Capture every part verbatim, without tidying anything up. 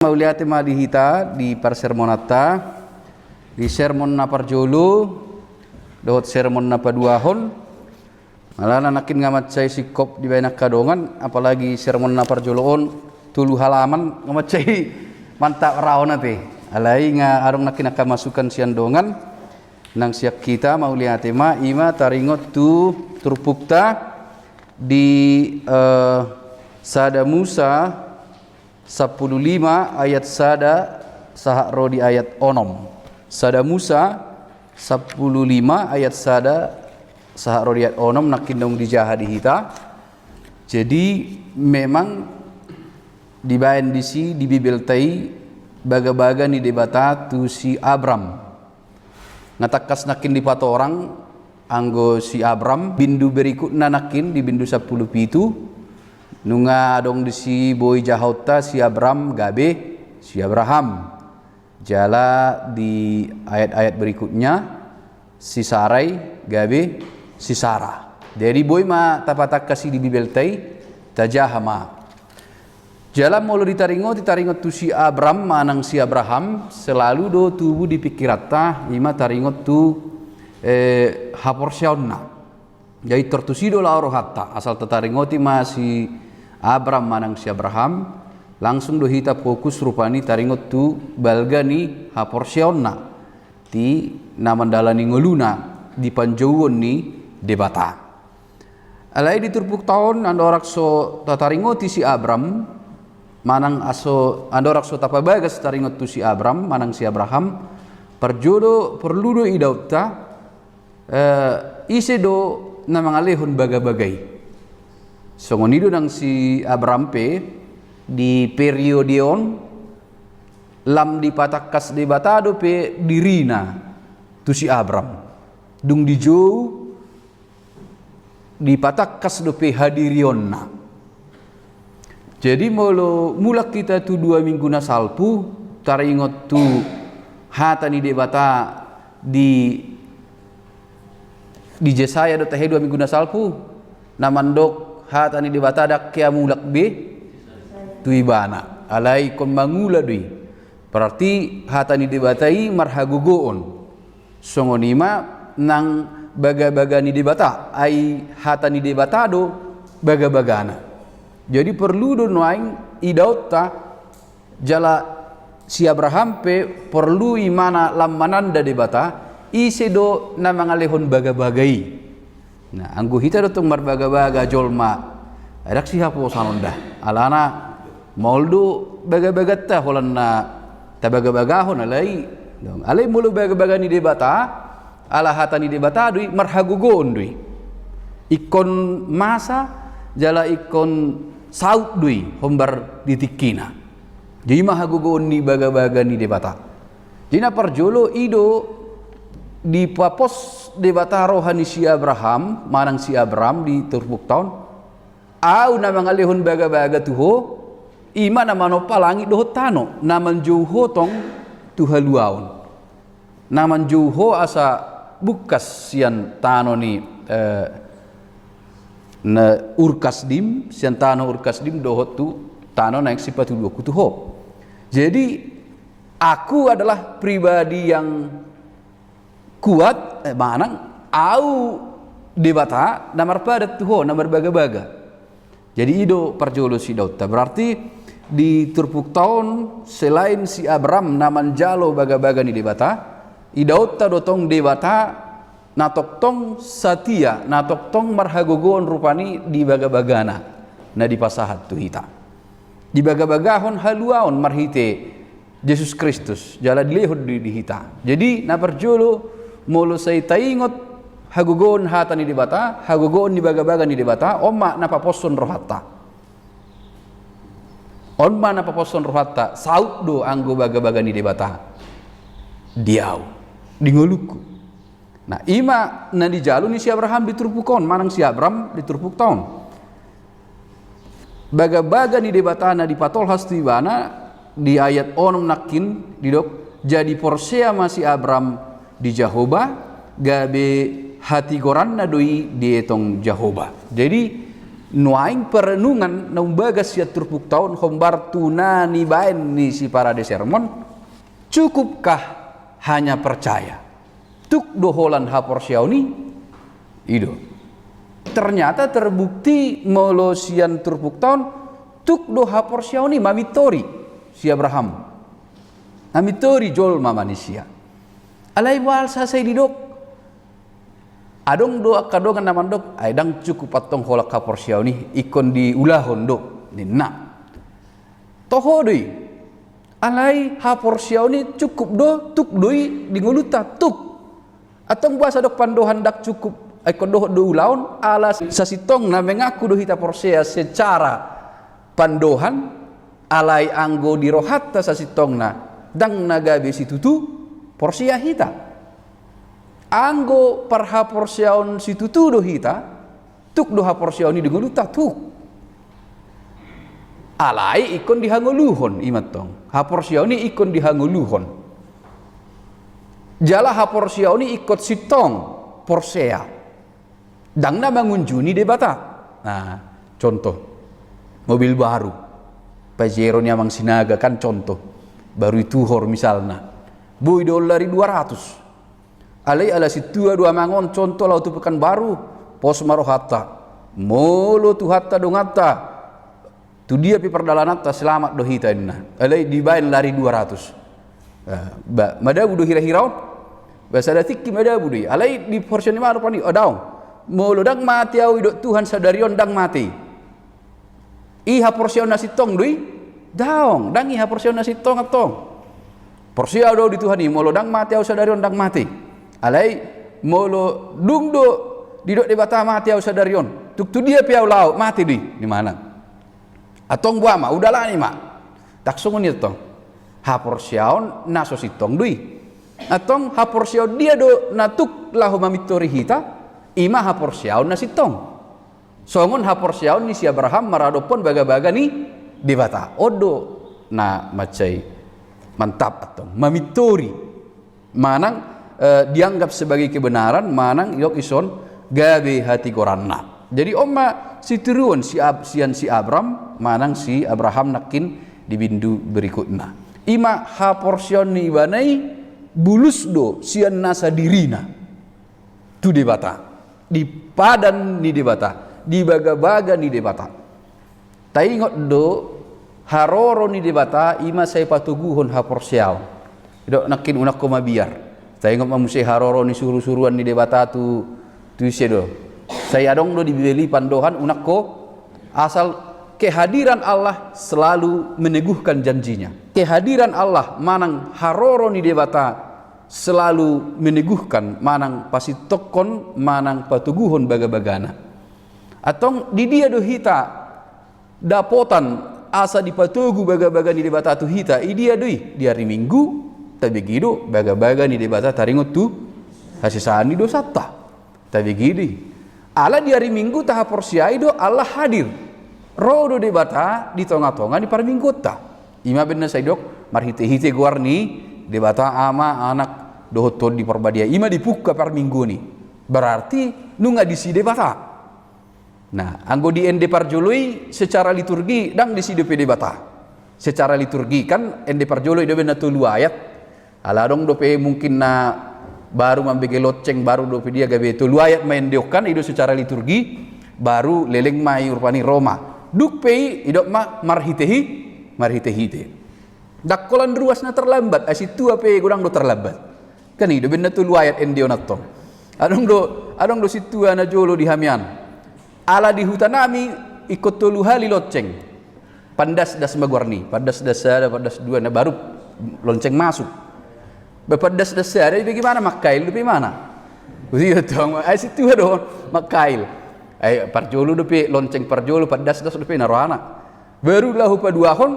Mauliate ma di hita di parsermonanta, di sermon na parjolo dohot sermon na paduahon. Alana nangkin nga mansai singkop dibaen angka dongan, apalagi sermon na parjolo on tolu halaman, nga mansai mantap raon ate. Alai nga adong nangkin angka masukan sian dongan. Nang sian hita mauliate ma, ima taringot tu turpukta di, eh, Sada Musa sampulu lima ayat sada sahat ro di ayat onom. Sada Musa sampulu lima ayat sada sahat ro di ayat onom, nangkin dung dijaha di hita. Jadi memang dibaen disi di Bibelta i bagabaga ni Debata tu si Abram. Nga tangkas nangkin dipatorang anggo si Abram, bindu berikutna nangkin di bindu sampulu pitu, nunga adong disi boi jahaonta si Abram gabe si Abraham. Jala di ayat-ayat berikutnya, si Sarai gabe si Sara. Jadi boi ma tapatangkas i di Bibelta i, tajaha ma. Jala molo ditaringoti, taringot tu si Abram manang si Abraham, selalu do tubu di pikiranta, ima taringot tu, eh, haporseaonna. Jadi tortusi do laho rohanta, asal tataringoti ma si Abram manang si Abraham, langsung do hita fokus rupani taringot tu balga ni haporseaonna, di na mandalani ngoluna di panjouon ni Debata. Alai di turpukta on andorang so tataringoti si Abram, manang aso andorang so tapabagas taringot tu si Abram manang si Abraham, parjolo porlu do idaonta, eh, ise do na mangalehon bagabaga i. Songon i do nang si Abram pe di periode on lam dipatangkas Debata dope dirina tu si Abram. Dung dijou dipatangkas dope hadirionna. Jadi molo mulak hita tu dua minggu na salpu, taringot tu hata ni Debata di, di Jesaya do tahe dua minggu na salpu, na mandok hata ni Debata ndang hea mulak be tu ibana. Alai ingkon mangula do i. Berarti hata ni Debata i marhagogoon. Songon i ma nang bagabaga ni Debata, ai hata ni Debata do bagabagana. Jadi porlu do nuaeng idaonta, jala si Abraham pe porlu imana lam mananda Debata, ise do na mangalehon bagabaga i. Nah, anggo hita do tong marbagabaga jolma, ndang sihaposan on da. Alana maol do bagabaganta holan na tabagabagahon, alai, alai molo bagabaga ni Debata, ala hata ni Debata do i, marhagogoon do i. Ingkon masa jala ingkon saut do i hombar di tingkina. Jadi i ma hagogoon ni bagabaga ni Debata. Jadi na parjolo i do dipapos Debata roha ni si Abraham, manang si Abram di turpukta on. Au na mangalehon bagabaga tu ho, i ma na manompa langit dohot tano, na manjou ho tong tu haluaon. Na manjou ho asa bungkas sian tano ni, eh, na Ur Kasdim, sian tano Ur Kasdim dohot tu tano naeng sipatuduhonku tu ho. Jadi, aku adalah pribadi yang kuat, eh, manang au Debata na marpadan tu ho, na marbagabaga. Jadi i do parjolo sidaonta. Berarti di turpukta on, selain si Abram na manjalo bagabaga ni Debata, idaonta do tong Debata na tongtong satia, na tongtong marhagogoon rupani di bagabagana na dipasahat tu hita. Dibagabagahon haluaon marhite Jesus Kristus, jala dilehon do i di hita. Jadi, na parjolo, molo sai taingot hagogoon hata ni Debata, hagogoon ni bagabaga ni Debata, on ma na paposhon rohanta. On ma na paposhon rohanta, saut do anggo bagabaga ni Debata di au, di ngolungku. Nah, i ma na dijalo ni si Abraham di turpuk on, manang si Abram di turpukta on. Bagabaga ni Debata na dipatolhas tu ibana di ayat onom nangkin didok, jadi porsea ma si Abram di Jahowa, gabe hatigoranna do i dietong Jahowa. Jadi, Nuaeng perenungan na umbagas sian turpukta on hombar tu na nibaen ni si parade sermon, cukupkah hanya percaya? Tuk do holan haporseaon i? I do. Ternyata terbukti molo sian turpukta on, tuk do haporseaon i mamintori si Abraham. Mamintori jolma manisia. Alai boasa sai didok? Adong do angka dongan na mandok, ai ndang cukup antong holan haporseaon i, ingkon diulahon do, ninna. Toho do i. Alai haporseaon i cukup do, tuk do i di ngolunta, tuk. Antong boasa didok pandohan ndang cukup, ai ingkon dohot do ulaon, ala sasintongna mengaku do hita porsea secara pandohan, alai anggo di rohanta sasintongna ndang na gabe situtu porsea hita. Anggo parhaporseaon situtu do hita, tuk do haporseaon i di ngolunta, tuk. Alai ingkon dihangoluhon, i ma antong. Haporseaon i ingkon dihangoluhon. Jala haporseaon i ingkon sintong, porsea. Ndang na mangunjuni Debata. Nah, contoh. Mobil baru. Pajero ni amang Sinaga kan contoh. Baru dituhor misalna. Boi do on lari dua ratus. Alai ala sintua do amang on, contoh, laho tu Pekanbaru, pos ma rohanta. Molo Tuhanta donganta, tu dia pe pardalananta selamat do hita, ninna. Alai dibaen lari dua ratus. Ah, ba, madabu do hira-hira on? Ba sada tingki madabu do i. Alai diporseaon i ma rupani, oh, daong. Molo ndang mate au, didok Tuhan, sadari on ndang mate. I haporseaon na sintong do i? Daong, ndang i haporseaon na sintong antong. Porsea do au di Tuhan i, molo ndang mate au sadari on, ndang mate. Alai molo dung do didok Debata mate au sadari on, tung tu dia pe au laho, mate do i, di mana? Antong boha ma, udalani ma. Ndang songon i antong. Haporseaon na so sintong do i. Antong haporseaon dia do na tuk laho mamintori hita? I ma haporseaon na sintong. Songon haporseaon ni si Abraham maradophon bagabaga ni Debata. On do na mansai mantap antong. Mamintori. Manang, eh, dianggap sebagai kebenaran, manang didok dison gabe hatigoranna. Jadi on ma sitiruon si Ab-, sian si Abram, manang si Abraham nangkin di bindu berikutna. I ma haporseaon ni ibana i bulus do sian nasa dirina tu Debata, di padan ni Debata, di bagabaga ni Debata. Taingot do, haroro ni Debata i ma sai patoguhon haporseaon. Didok nangkin unang ho mabiar. Taingot ma muse haroro ni surusuruan ni Debata tu, tu ise do. Sai adong do di Bibel i pandohan unang ho, asal kehadiran Allah selalu meneguhkan janjinya. Kehadiran Allah manang haroro ni Debata selalu meneguhkan, manang pasintongkon, manang patoguhon bagabagana. Antong di dia do hita dapotan asa dipatogu bagabaga ni Debata tu hita, i dia do i? Di ari Minggu, tabege do bagabaga ni Debata taringot tu hasesaan ni dosanta. Tabege do i. Ala di ari Minggu tahaporseai do Allah hadir. Ro do Debata di tongatonga ni parmingguonta. I ma baen na sai didok, marhitehite goar ni Debata Ama, Anak, dohot Tondi Parbadia. I ma dipungka parmingguon i. Berarti nunga disi Debata. Nah, anggo di ende parjolo i secara liturgi ndang disi dope Debata. Secara liturgi kan ende parjolo i do baen na tolu ayat. Ala adong dope mungkin na baru mambege lonceng, baru dope dia gabe tolu ayat ma ende on kan, i do secara liturgi, baru leleng ma i rupani ro ma. Dung pe i, didok ma marhitehi-, marhitehite. Ndang holan ruas na terlambat, ai sintua pe godang do terlambat. Kan i do baen na tolu ayat ende on antong. Adong do, adong do sintua na jolo di hami an. Ala di huta nami ingkon tolu hali lonceng. Pandasdas ma goarna i, pandasdas sada, pandasdas dua, na baru lonceng masuk. Ba pandasdas sada i bagaimana, mangkail dope imana. Ui, iya tong, ai sintua do, mangkail. Ai parjolo dope, lonceng parjolo, pandasdas dope na rohana. Baru laho paduahon,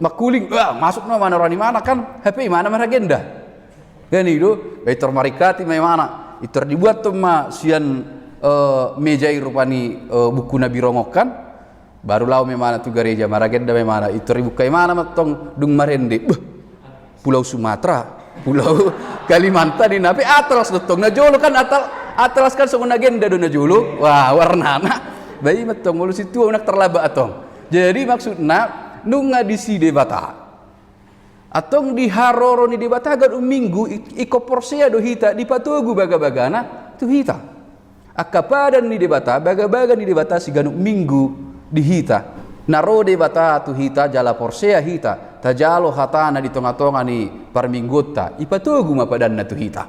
mangkuling, wah, masuk nama na roha ni imana kan, hape imana maragenda. Kan i do, ba intor marikati ma imana, intor dibuat ma sian, eh, meja i rupani, eh, buku na birong on kan. Baru laho ma imana tu gareja, maragenda ma imana, intor dibuka imana ma antong dung marende. Beuh, Pulau Sumatera, Pulau Kalimantan, ninna, pe atlas do antong. Na jolo kan atal-, atlas kan songon agenda do na jolo. Wah, warnana. Ba i ma antong, molo sintua unang tarlambat antong. Jadi maksudna, nunga disi Debata. Antong di haroro ni Debata ganup Minggu, i-, ingkon porsea do hita dipatogu bagabagana tu hita. Angka padan ni Debata, bagabaga ni Debata siganup Minggu di hita. Na ro Debata tu hita jala porsea hita, tajalo hatana di tongatonga ni parmingguonta, ipatogu ma padanna tu hita.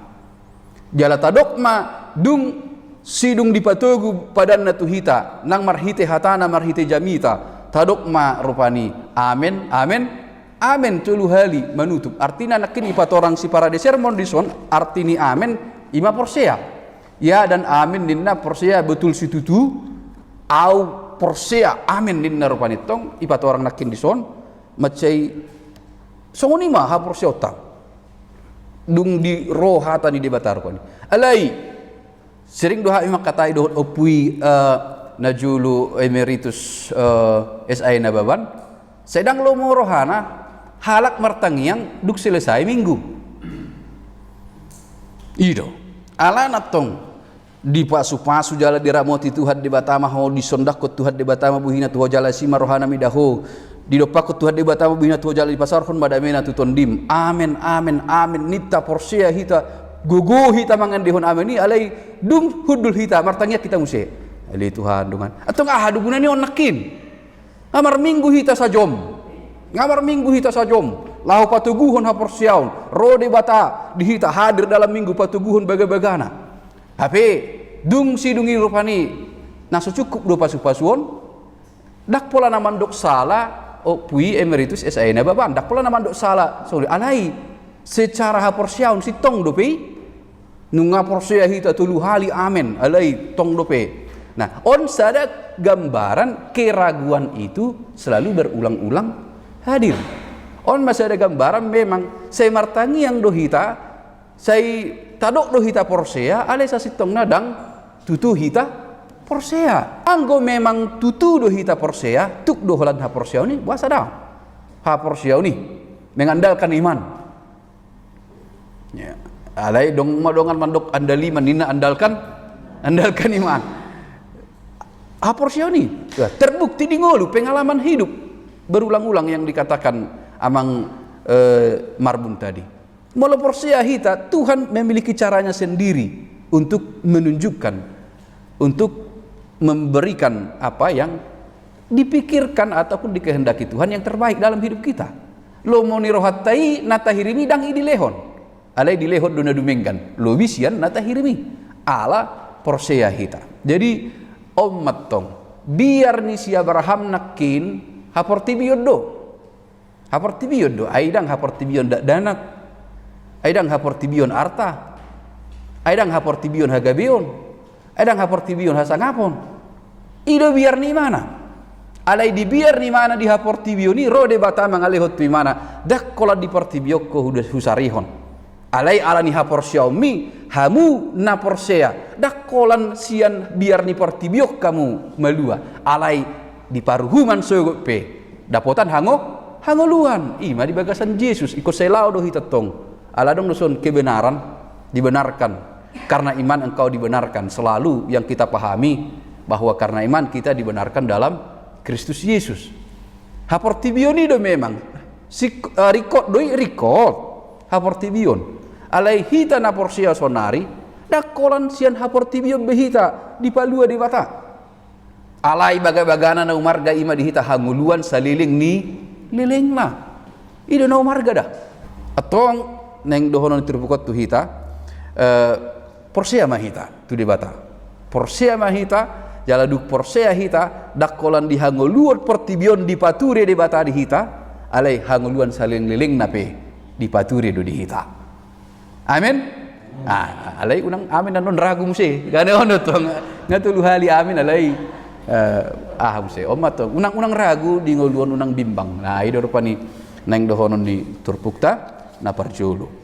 Jala tadok ma, dung sidung dipatogu padanna tu hita, nang marhite hatana, marhite jamita, tadok ma rupani, amen, amen, amen, tolu hali manutup. Artina nangkin ipatorang si parade sermon dison, arti ni amen, i ma porsea. Ya dan amen ninna, porsea betul situtu, au porsea, amen ninna rupani antong, ipatorang nangkin dison, mansai songon i ma haporseaonta. Dung di ro hata ni Debata rupani. Alai, sering do hami mangkatai dohot ompu i, eh, najolo emeritus, eh, S A E Nababan. Sai ndang lomo rohana, halak martangiang dung selesai Minggu. I do. Alana antong, dipasupasu jala diramoti Tuhan Debata ma ho, disondangkon Tuhan Debata ma bohina tu ho jala asi ma rohana mida ho. Didompakkon Tuhan Debata ma bohina tu ho jala dipasaorhon ma damena tu tondim. Amen, amen, amen. Ninta porsea hita, gogo hita mangendehon amen i, alai dung hundul hita, martangiang hita muse. Ale Tuhan, dongan. Antong aha do guna ni on nangkin? Nga marminggu hita sajom. Nga marminggu hita sajom. Laho patoguhon haporseaon. Ro Debata di hita, hadir dalam Minggu, patoguhon bagabagana. Hape, dung sidung i rupani, na so cukup do pasupasu on, ndang pola na mandok sala, ompu i emeritus S A E Nababan, ndang pola na mandok sala, songon i, alai, secara haporseaon sintong dope i, nunga porsea hita tolu hali amen, alai tong dope. Nah, on sada gambaran keraguan itu selalu berulang-ulang hadir. On ma sada gambaran memang sai martangiang do hita, sai tadok do hita porsea, alai sasintongna ndang tutu hita porsea. Anggo memang tutu do hita porsea, tuk do holan haporseaon i, boasa ndang? Haporseaon i mengandalkan iman. Ya. Alai dong ma dongan mandok andal iman, ninna andalkan, andalkan iman. Haporseaon i, ya, terbukti di ngolu, pengalaman hidup berulang-ulang yang dikatakan amang, eh, Marbun tadi. Molo porsea hita, Tuhan memiliki caranya sendiri untuk menunjukkan, untuk memberikan apa yang dipikirkan ataupun dikehendaki Tuhan yang terbaik dalam hidup kita. Lomo ni rohanta i na tahirim i ndang i dilehon. Alai dilehon do na dumenggan. Lobi sian na tahirim i. Ala porsea hita. Jadi, on ma antong. Biar ni si Abraham nangkin haportibion do. Haportibion do, ai ndang haportibion dakdanak, ai ndang haportibion arta, ai ndang haportibion hagabeon, ai ndang haportibion hasangapon. I do biar ni imana. Alai di biar ni imana, di haportibion i, ro Debata mangalehon tu imana, ndang holan di portibi on ho hu-, husarihon. Alai ala ni haporseaonmi, hamu na porsea, ndang holan sian biar ni portibi on hamu malua, alai di paruhuman sogot pe dapotan hango-, hangoluan. I ma di bagasan Jesus, ingkon sai laho do hita tong. Ala adong do son kebenaran, dibenarkan. Karena iman engkau dibenarkan. Selalu yang kita pahami bahwa karena iman kita dibenarkan dalam Kristus Yesus. Haportibion i do memang. Si, eh, ringkot do i, ringkot. Haportibion. Alai hita na porsea saonari, ndang holan sian haportibion be hita dipalua Debata. Alai bagabagana na umarga i ma di hita hangoluan saleleng ni lelengna. I do na umarga da. Antong naeng dohonon ni turpuk on tu hita, eh, porsea ma hita tu Debata. Porsea ma hita, jala dung porsea hita, ndang holan di hangoluan portibi on dipature Debata di hita, alai hangoluan saleleng-lelengna pe dipature do di hita. Amen? Ah, alai unang amen annon ragu muse. Karena on do tong, nga tolu hali amen alai, eh, aha muse. On ma tong, unang, unang ragu di ngolu on, unang bimbang. Nah, i do rupani naeng dohonon ni turpukta na parjolo.